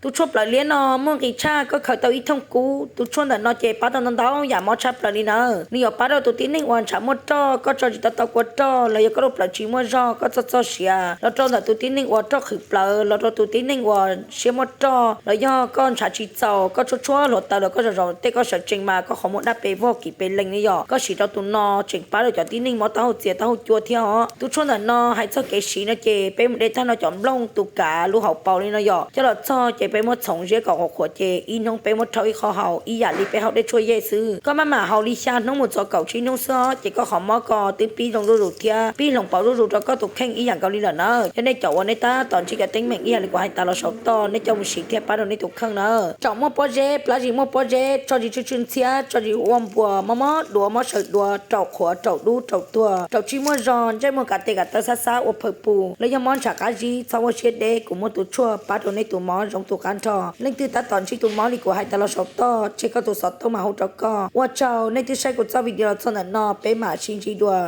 Tus tshuaj plaws liab no muaj nqis tshaj, koj khaws tau ib thooj kub. Tus tshuaj ntawm no ces pab tau ntau ntau yam mob tshaj plaws li na. Nws yuav pab rau tus tib neeg uas ntshav muaj roj, koj tso tsis tau tau kua roj los yog koj lub plawv tsis muaj zog, koj txoj txoj siav, los rau ntawm tus tib neeg uas roj qhwv plawv, los rau tus tib neeg uas siab muaj roj, los yog koj ntshav tsis txaus, koj tshuab tshuab hluav taws los koj zom zaws tej koj sawv tsees mas koj qhov muag daj pes vog kim pes lees ne yom. Koj siv rau tus no tseem pab rau cov tib neeg mob taub hau txias taub hau cua thiab os. Tus tshuaj ntawm no hais txog kev siv no ces peb mus de tag no cov nplooj tus kav lub hauv paus li no yom, coj los txog ces peb muab txhoov ziab kom qhuav qhuav ces ib hnub peb muab rhaub ib qho haus ib yam li peb haus dej tshuaj yej xwb. Koj maj mam haus li xya hnub mus txog kaum tsib hnub xwb os, ces koj qhov mob ko twb pib zoo zuj zus thiab pib hloov pauv zuj zus rau koj tus kheej ib yam nkaus li lawm na. Yog nej cov uas nej tab tom ntsib cov teeb meem ib yam li kuv hais tas los saum toj, nej coj mus siv thiaj pab rau nej tus kheej na. Raum muaj pob zeb, plab zis muaj pob zeb, tso zis tsw tsw ntxhiab, tso zis ua npuas, mob mob duav, mob sawv duav, raum qhuav, raum dub, raum tuag, raum tsis muaj zog, ntsej muag kav tes kav taw xab xab ua phaw pus, los yog mob ntshav qab zib, txhob ua siab deb, kuv muaj tus tshuaj pab rau nej tus mob zoo tus qab nrho. Leej twg tab tom ntsib tus mob li kuv hais tas los saum toj, tseg koj tus xov tooj mas hu rau koj. Ua tsaug nej twb saib kuv txoj video los txog ntawm no, peb mam sib ntsib dua.